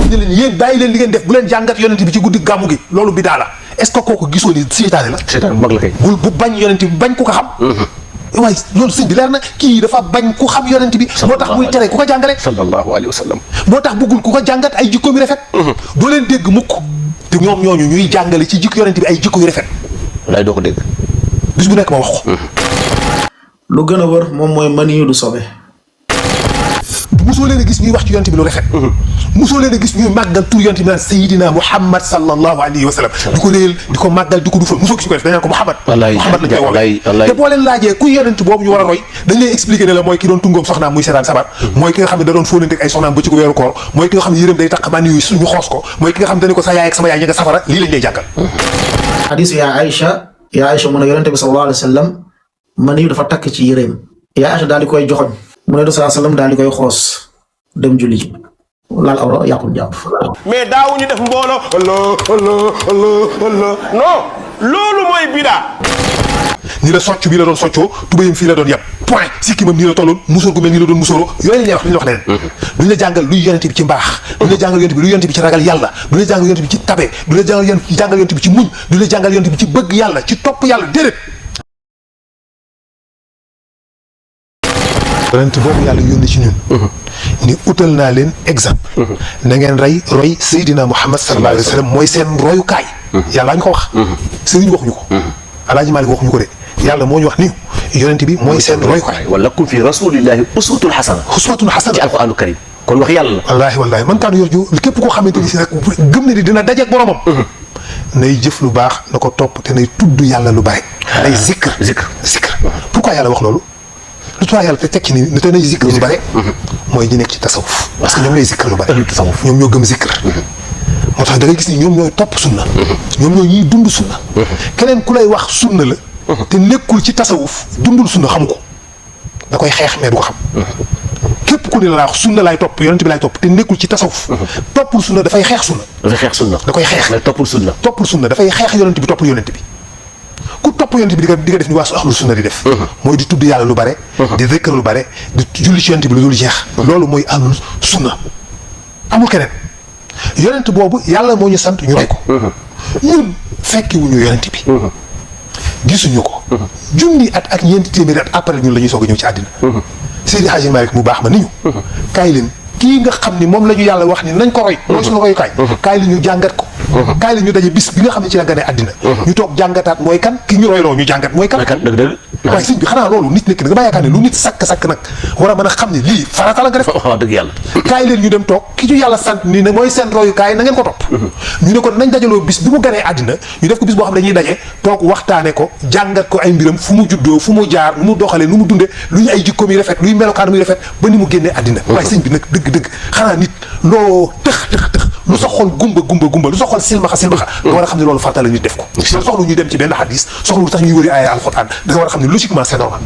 ne leen yéen bàyyi leen li ngeen def bu leen jàngat yonent bi ci guddi gàmmu gi loolu bi daa la est-ce que kooku gisoo ni seytaane la. seytaane bu mag la kay. bu bañ yonent bi bañ ku ko xam. waaye loolu sëñ bi leer na kii dafa bañ ku xam yonent bi. moo tax muy tere ku ko jàngale. sallallahu alayhi wa sallam. moo tax bëggul ku ko jàngat ay jikko yu rafet. doo leen dégg mukk te ñoom ñooñu ñuy jàngale ci jikko yonent bi ay jikko yu rafet. walaay doo ko dégg. bis bu nekk ma wax ko. lu gën a wër moom mooy mani du sobe. musoo leen a gis ñuy wax ci yonent bi lu rafet. musoo leen a gis ñuy màggal tur yonent bi naan Seydina Muhammad sallallahu alayhi wa sallam. di ko léel di ko màggal di ko dufal musoo gis ñu ko def dañ naan ko Muhammad. Muhammad lañ koy woowee te boo leen laajee kuy yonent boobu ñu war a roy dañ lay expliquer ne la mooy ki doon tungoom soxnaam muy seetaan sabar. mooy ki nga xam ne da doon fóonante ak ay soxnaam ba ci ko weeru koor mooy ki nga xam ne yërëm day tax man yooyu suñu xoos ko mooy ki nga xam ne dañu ko sa yaay ak sama yaay ña nga safara lii lañ lay jàngal. xadiis yaa Aïcha mu ne yonent bi sallallahu alayhi wa sallam mani dafa takk ci yëreem. yaa Aïcha daal di koy joxoñ mu ne sallallahu alayhi wa sallam daal di koy xoos dem julli ji laal awra yàqul jàpp. mais daawuñu def mbooloo non loolu mooy bidaa. nii la socc bii la doon soccoo tubayam fii la doon yàpp point sikkimam nii la tolloon musóor gu mel nii la doon musóoroo yooyu la ñuy wax lu ñu wax leneen. duñ la jàngal luy yonent bi ci mbaax. duñ la jàngal yonent bi luy yonent bi ci ragal yàlla. duñ la jàngal yonent bi ci tabe. duñ la jàngal yonent bi ci muñ. duñ la jàngal yonent bi ci bëgg yàlla ci topp yàlla déedéet. yonent boobu yàlla yónni ci ñun. ni utal naa leen exemple. na ngeen roy Seydina Muhammad sallallahu alayhi wa sallam mooy seen royukaay. yàlla ñu ko wax. sëriñ waxuñu ko. Alaaji Maalik waxuñu ko de. yàlla moo ñu wax ni yonent bi mooy seen royukaay. wa lakum fi rasulillahi uswatun hasana. uswatun hasana ci alquranu karim kon wax yàlla la. wallaahi man kaan yor ju képp koo xamante ni si rek gëm na ni dina dajeeg boromam. nay jëf lu baax na ko topp te nay tudd yàlla lu bare. nay zikr. pourquoi yàlla wax loolu. lu tax yàlla te tekki ni te nay zikr lu bare. mooy ñi nekk ci tasawuf. parce que ñoom ñooy zikr lu bare. ñoom ñoo gëm zikr. moo tax da ngay gis ni ñoom ñooy topp sunna. ñoom ñoo ñuy dund sunna. keneen ku lay wax sunna la. te nekkul ci tasawuf dundul sunna xamu ko. da koy xeex mais du ko xam. képp ku ne la wax sunna laay topp yonent bi laay topp te nekkul ci tasawuf. toppul sunna dafay xeex sunna. da koy xeex mais toppul sunna dafay xeex yonent bi toppul yonent bi. ku topp yonent bi di nga def ni waa su axlu sunna di def. mooy di tudd yàlla lu bare. di zikr lu bare di julli ci yonent bi lu dul jeex. loolu mooy ahlu sunna amul keneen. yonent boobu yàlla moo ñu sant ñu roy ko. ñun fekkiwuñu yonent bi. gisuñu ko. junni at ak ñeenti téeméeri at après ñun la ñuy soog a ñëw ci àddina. Seydi Hadji Malick mu baax ma ni ñu. kaay leen kii nga xam ni moom la ñu yàlla wax ni nañ ko roy. mooy suñu royukaay. kaay leen ñu jàngat ko. kaay leen ñu daje bis bi nga xam ne ci la gane àddina. ñu toog jàngataat mooy kan ki ñu royloo ñu jàngat mooy kan. dëgg waaye sëñ bi xanaa loolu nit nekk da nga bàyyi yaakaar ne lu nit sakk nag war a mën a xam ne lii farata la nga def. wax dëgg yàlla. kaay leen ñu dem toog ki ñu yàlla sant ni ne mooy seen royukaay na ngeen ko topp. ñu ne ko nañ dajaloo bis bi mu ganee àddina ñu def ko bis boo xam ne dañuy daje toog waxtaane ko jàngat ko ay mbiram fu mu juddoo fu mu jaar nu mu doxalee nu mu dunde luy ay jikkoom yi rafet luy melokaan muy rafet ba ni mu génnee àddina. waaye sëñ bi nag dëgg xanaa nit loo tëx lu sa xol gumba lu sa xol silmaxa nga war a xam ne loolu farata la nit def ko. soxlu ñuy dem ci benn xadis soxlu sax ñuy wëri ay alxuraan da nga war a xam ne logiquement c'est normal.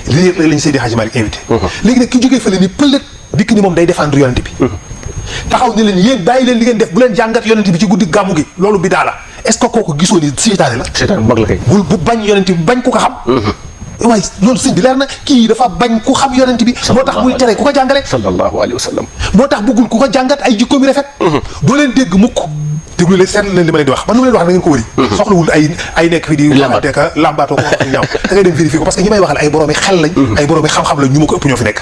lii yëpp lañu Seydi Hadji Malick invité. léegi nag ki jógee fële ni pëlët dikk ni moom day défendre yonent bi. taxaw ne leen yéen bàyyi leen li ngeen def bu leen jàngat yonent bi ci guddi gàmmu gi loolu bi daa la est-ce que kooku gisoo ni seytaane la. seytaane bu mag la kay. bu bañ yonent bi bañ ku ko xam. waaye loolu sëñ bi leer na kii dafa bañ ku xam yonent bi. moo tax muy tere ku ko jàngale. sallallahu alayhi wa sallam. moo tax bëggul ku ko jàngat ay jikko mi rafet. doo leen dégg mukk déglu leen seetlu leen li ma leen di wax man lu ma leen wax da ngeen ko wëri. soxlawul ay nekk fii di waxante ka lambaatoo ko wax ñaaw da ngay dem vérifier ko parce que ñi may waxal ay boroomi xel lañ. ay boroomi xam-xam lañ ñu ma ko ëpp ñoo fi nekk.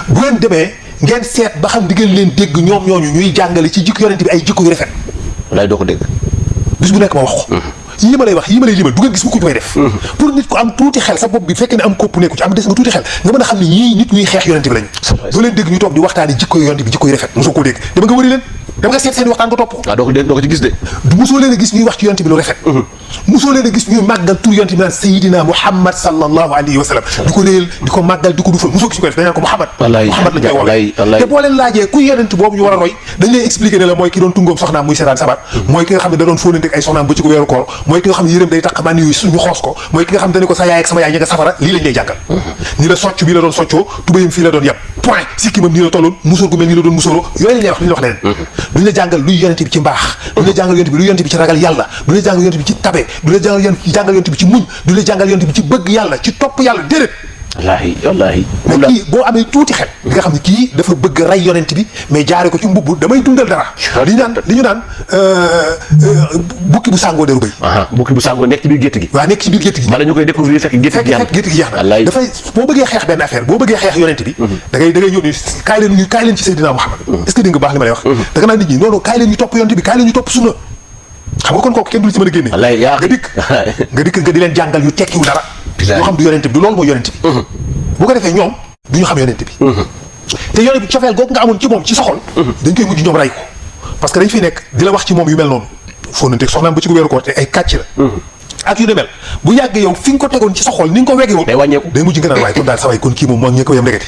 bu ngeen demee ngeen seet ba xam di ngeen leen dégg ñoom ñooñu ñuy jàngale ci jikko yonent bi ay jikko yu rafet. walaay doo ko dégg. bis bu nekk ma wax ko. yii ma lay wax yii ma lay limal du ngeen gis mu ko koy def. pour nit ko am tuuti xel sa bopp bi fekkee ne am kopp nekku ci am des nga tuuti xel nga mën a xam ne ñii nit ñuy xeex yonent bi lañu. doo leen dégg ñu toog di waxtaani jikko yonent bi jikko yu rafet mosoo koo dégg dama nga wëri leen dama nga seet seen waxtaan ko topp. waaw doo ko ci gis de. mosoo leen a gis ñuy wax ci yonent bi lu rafet. mosoo leen a gis ñuy màggal tur yonent bi naan Seydina Muhammad sallallahu alayhi wa sallam di ko léel di ko màggal di ko dufal mosoo gis ñu ko def dañ naan ko Muhammad lañ koy woowee te boo leen laajee kuy yonent boobu ñu war a roy dañ lay expliquer ne la mooy ki doon tungoom soxnaam muy seetaan sabar mooy ki nga xam ne da doon fóonante ak ay soxnaam ba ci ko weeru koor mooy ki nga xam ne yërëm day tax man yu suñu xoos ko mooy ki nga xam ne dañu ko sa yaay ak sama yaay ña nga safara lii lañ lay jàngal ni la socc bii la doon soccoo tubayam fii la doon yàpp point sikkimam nii la tolloon musóor gu mel nii la doon musóoroo yooyu lañ lay wax lu ñu wax leneen duñ la jàngal luy yonent bi ci mbaax duñ la jàngal yonent bi luy yonent bi ci ragal yàlla duñ la jàngal yonent bi ci tabe duñ la jàngal yonent bi ci muñ duñ la jàngal yonent bi ci bëgg yàlla ci topp yàlla déedéet wallaahi. mais kii boo amee tuuti xel li nga xam ne kii dafa bëgg rey yonent bi mais jaare ko ci mbubb damay dundal dara li ñu naan bukki bu sàngoo deru bëy. bukki bu sàngoo nekk ci biir gétt gi. waaw nekk ci biir gétt gi. bala ñu koy découvrir fekk gétt gi jeex na dafay boo bëggee xeex benn affaire boo bëggee xeex yonent bi da ngay yónni kaay leen ci Seydina Muhammad est-ce que di nga baax li ma lay wax da nga naan nit ñi non non kaay leen ñu topp yonent bi kaay leen ñu topp sunna xam nga kon kooku kenn du ci mën a génne nga dikk nga di leen jàngal yu tekkiwul dara yoo xam du yonent bi du loolu mooy yonent bi bu ko defee ñoom du ñu xam yonent bi te yonent bi cofeel googu nga amoon ci moom ci sa xol dañ koy mujj ñoom rey ko parce que dañ fi nekk di la wax ci moom yu mel noonu foo nanteeg soxnaam ba ci weeru koor te ay kàcc la ak yu ne mel bu yàggee yow fi nga ko tegoon ci sa xol ni nga ko wegee woon day wàññeeku day mujj nga naan waaye kon daal sa waay kon kii moom moo ñee ko yam ndeketi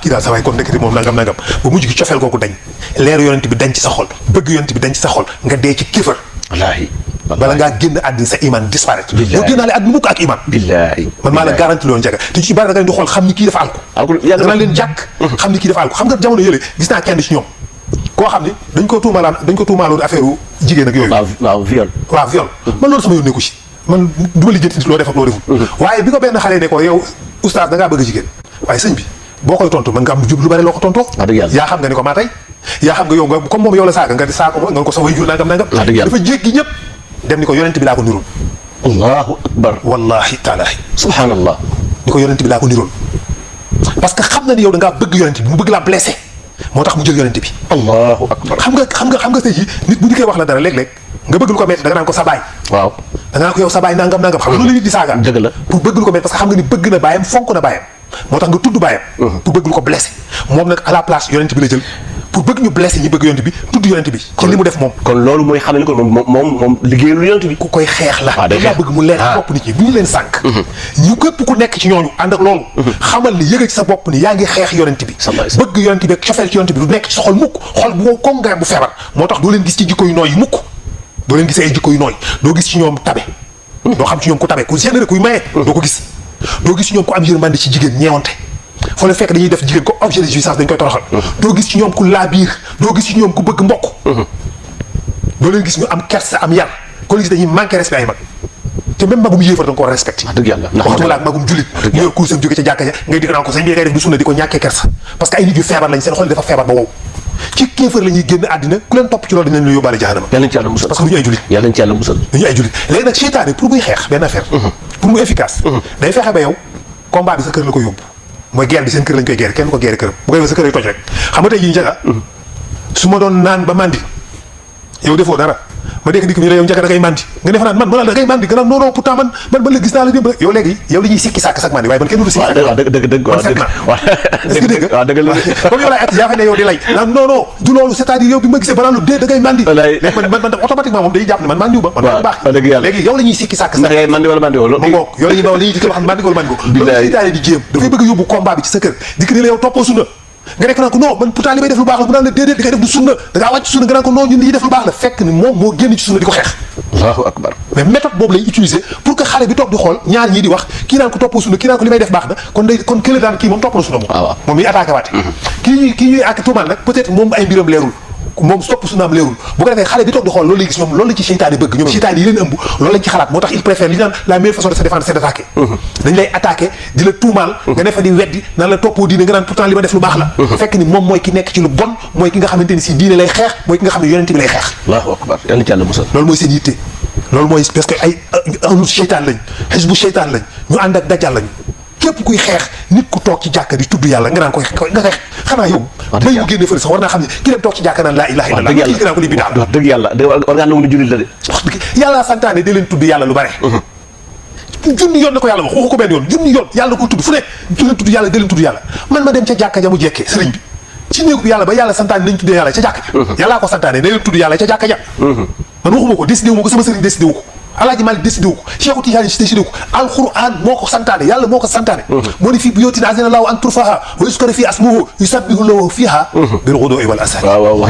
kii daal sa waay kon ndeketi moom nangam ba mujj gi cofeel googu dañ leeru yonent bi dañ ci sa xol bëgg yonent bi dañ ci sa xol nga dee ci kéefër wallaahi bala ngaa génn àddina sa iman disparaître boo génnaale àddina mukk ak iman billaahi man maa la garanti loolu Ndiaga te ci bari da nga leen di xool xam ni kii dafa alku da nga leen jàkk xam ni kii dafa alku xam nga jamono yële gis naa kenn ci ñoom koo xam ni dañ ko tuumaaloon affaire u jigéen ak yooyu waaw viol man loolu sama yoon nekku ci man du ma lijjanti loo def ak loo deful waaye bi ko benn xale ne ko yow oustaz da ngaa bëgg jigéen waaye sëñ bi boo koy tontu mën nga am jub lu bari loo ko tontoo yaa xam nga ni ko maa tey yaa xam nga yow nga comme moom yow la saaga nga saaga nga ko sa way jur nangam dafa jéggi ñëpp dem ni ko yonent bi laa ko niroon allahu akbar wallahi taalaahi subhanallah ni ko yonent bi laa ko niroon parce que xam na ni yow da ngaa bëgg yonent bi mu bëgg laa blessé moo tax mu jël yonent bi allahu akbar xam nga tey jii nit bu ñu koy wax la dara léeg-léeg nga bëgg lu ko metti da nga naan ko sa baay waaw da nga naan ko yow sa baay nangam xam nga loolu la nit di saaga dëgg la pour bëgg lu ko metti parce que xam nga ni bëgg na baayam fonk na baayam moo tax nga tudd baayam pour bëgg lu ko blessé moom nag à la place yonent bi la jël pour bëgg ñu blessé ñi bëgg yonent bi tudd yonent bi ci li mu def moom kon loolu mooy xam ne kon moom liggéeyul yonent bi ku koy xeex la da bëgg mu leer bopp nit ñi bu ñu leen sànk ñu képp ku nekk ci ñooñu ànd ak loolu xamal ni yëgal ci sa bopp ni yaa ngi xeex yonent bi bëgg yonent bi ak cofeel ci yonent bi du nekk ci sa xol mukk xol bu wow comme nga bu feebar moo tax doo leen gis ci jikko yu nooy yi mukk doo leen gisee ay jikko yu nooy doo gis ci ñoom tabe doo xam ci ñoom ku tabe ku généreux kuy maye doo ko gis doo gis ci ñoom ku am yërmande ci jigéen ñeewante foo leen fekk dañuy def jigéen ko objet de jouissance dañ koy toroxal doo gis ci ñoom ku laabiir doo gis ci ñoom ku bëgg mbokk doo leen gis ñu am kersa am yar ko gis dañuy manqué respect ay mag te même magum yéefar da nga ko war a respecté dëgg yàlla waxtuma laa magum jullit mu yor kursam jóge ca jàkka ja ngay digg naan ko sañ bi ngay def du sunna di ko ñàkkee kersa parce que ay nit yu feebar lañ seen xol dafa feebar ba wow ci kéefar la ñuy génn àddina ku leen topp ci loolu dinañ la yóbbaale jahanama yàlla ci yàlla musal parce que du ñu ay jullit yàlla ci yàlla musal du ñu ay jullit léegi nag seytaane pour muy xeex benn affaire pour mu efficace day fexe ba yow combat bi sa kër la ko yóbbu mooy guerre bi seen kër lañ koy guerre kenn ko guerre këram bu koy sa kër lay toj rek xam nga tey jii Ndiaga su ma doon naan ba mandi yow defoo dara ma dégg dikk ñu ne yow Ndiaga da ngay mandi nga defa naan man ma la da ngay mandi nga naan non non pourtant man la gis naa la démb rek yow léegi yow dañuy sikki sàkk sak mandi waaye man kenn du sikki dëgg est-ce que dëgg waaw dëgg la comme yow laay at yaa fa ne yow di lay naan non non du loolu c'est-à-dire yow bi ma gisee ba naan lu dee da ngay mandi léegi man automatiquement moom day jàpp ne man mandiwu ba man baax léegi yow la ñuy sikki sàkk ndax yaay mandi wala mandi wala ma ngoog yow la ñuy wax dikk wax mandi wala mandi ko loolu seytaane di jéem dafay bëgg a yóbbu combat bi ci sa kër dikk ni la yow toppoo sunna nga nekk naan ko non man pourtant li may def lu baax la mu naan la déedéet li ngay def du sunna da ngaa wàcc sunna nga naan ko non ñun li ñuy def lu baax la fekk ni moom moo génn ci sunna di ko xeex allahu akbar mais méthode boobu lay utiliser pour que xale bi toog di xool ñaar ñii di wax kii naan ko toppoo sunna kii naan ko li may def baax na kon kële daan kii moom topp na sunna moom miy attaqué waate kii ñuy ak tuumaal nag peut-être moom ay mbiram leerul moom topp sunnaam leerul bu ko defee xale bi toog di xool loolu lay gis ñoom loolu la ci seytaane bëgg ñoom seytaane yi leen ëmb loolu lañ ci xalaat moo tax il préfère li ñu naan la meilleure façon de se défendre c'est d'attaquer dañ lay attaqué di la tuumaal nga ne fa di weddi naan la toppoo diine nga naan pourtant li ma def lu baax la fekk ni moom mooy ki nekk ci lu bon mooy ki nga xamante ni si diine lay xeex mooy ki nga xam ne yonent bi lay xeex allahu akbar yàlla ci yàlla musal loolu mooy seen yitte loolu mooy parce que ay anu seytaan lañ xisbu seytaan lañ ñu ànd ak dajal lañ képp kuy xeex nit ku toog ci jàkka di tudd yàlla nga naan koy nga xeex xanaa yow bay mu génne fële sax war naa xam ne ki dem toog ci jàkka naan laa ilaha illallah kii nga naan ko li bidaa wax dëgg yàlla war ngaa nangu ni jullit la de wax dëgg yàlla santaane di leen tudd yàlla lu bare junni yoon na ko yàlla wax waxu ko benn yoon junni yoon yàlla ko tudd fu ne di leen tudd yàlla di leen tudd yàlla man ma dem ca jàkka ja mu jekkee sëriñ bi ci néegu bi yàlla ba yàlla santaane nañ tuddee yàlla ca jàkka ja yàllaa ko santaane na leen tudd yàlla ca jàkka ja man waxuma ko décidé wu ma ko sama sëriñ décidé wu ko Alaaji Malik décidé wu ko Cheikhu Tijaani décidé wu ko alquran moo ko santaane yàlla moo ko santaane moo ne fii buyuutin azina Allaahu an turfa'a wa yuzkara fii asmuhu yusabbihu lahu fiihaa bil ghuduwwi wal asaal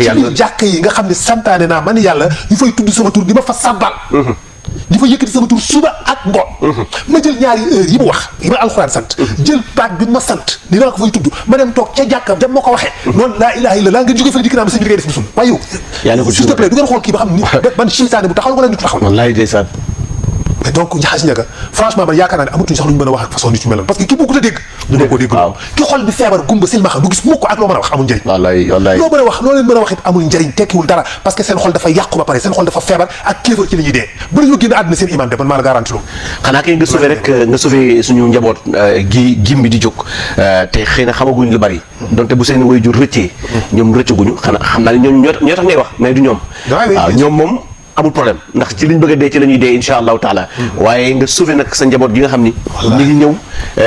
ci biir jàkka yi nga xam ne santaane naa man yàlla ñu fay tudd sama tur di ma fa sabbal di fa yëkkati sama tur suba ak ngoon ma jël ñaari heure yi mu wax yi ma alxuraan sant jël baat bi ma sant ni naa ko fay tudd ma dem toog ca jàkka dem ma ko waxee noonu laa ilaha illallah nga jóge fa dikk naa ma sëñ bi ngay def lu sun waaye yow s'il te plaît du ngeen xool kii ba xam ni ban seytaane bu taxaw wala nit ku taxaw wallaay ndeysaan mais donc Ndiaga franchement man yaakaar naa ne amatuñ sax lu ñu mën a wax ak façon nit yu mel noonu parce que ki bëggut a dégg du ko dégg ki xol bi feebar gumba silmaxa du gis mukk ak loo mën a wax amul njëriñ wallaay loo mën a wax loo leen mën a wax it amul njëriñ tekkiwul dara parce que seen xol dafa yàqu ba pare seen xol dafa feebar ak kéefar ci la ñuy dee ba dañoo génn àddina seen iman de man maa la garanti loolu xanaa kay nga sauvé rek nga sauvé suñu njaboot gim bi di jóg te xëy na xamaguñ lu bari donte bu seen way jur rëccee ñoom rëccaguñu xanaa xam naa ne ñoom ñoo tax ngay wax mais du ñoom waaw ñoom moom amul problème ndax ci liñ bëgg a dee ci la ñuy dee insha allahu taala waaye nga sauvé nag sa njaboot gi nga xam ni ñu ngi ñëw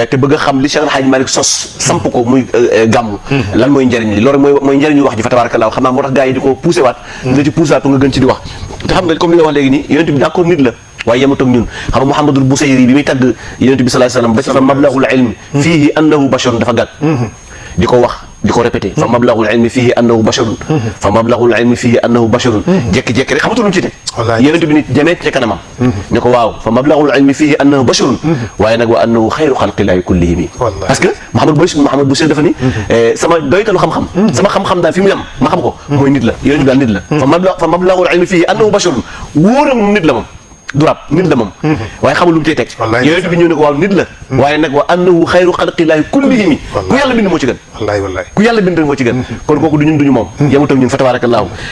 te bëgg a xam li Cheikh El Hadj Malick sos samp ko muy gàmm lan mooy njëriñ li loolu mooy njëriñu wax ji fa tabarakallah xam naa moo tax gars yi di ko poussé waat nga ci poussé waat pour nga gën ci di wax te xam nga comme li nga wax léegi nii yonent bi d'accord nit la waaye yematoog ñun xam nga Mouhamadul Busayri bi muy tagg yonent bi sallallahu alayhi wasallam ba ci fa mablagul ilmi fiihi annahu basharun dafa gàtt di ko wax di ko répété fa mablagul ilmi fiihi annahu basharun fa mablagul ilmi fiihi annahu basharun jékki-jékki rek xamatul lu ci teg yonent bi nit demee ca kanamam ne ko waaw fa mablagul ilmi fiihi annahu basharun waaye nag wa annahu xayru xalqillaahi kullihim parce que Mouhamad Bouchir dafa ni sama doytalu xam-xam sama xam-xam daal fi mu yem ma xam ko mooy nit la yonent bi daal nit la fa mablagul ilmi fiihi annahu basharun wóoram nit la moom du rab nit la moom waaye xamul lu mu cay teg yonent bi ñëw ne ko waaw nit la waaye nag wa annahu xayru xalqillaahi kullihim ku yàlla bind moo ci gën ku yàlla bind moo ci gën kon kooku du ñun duñu moom yemut ak ñun fa tabaarakallaahu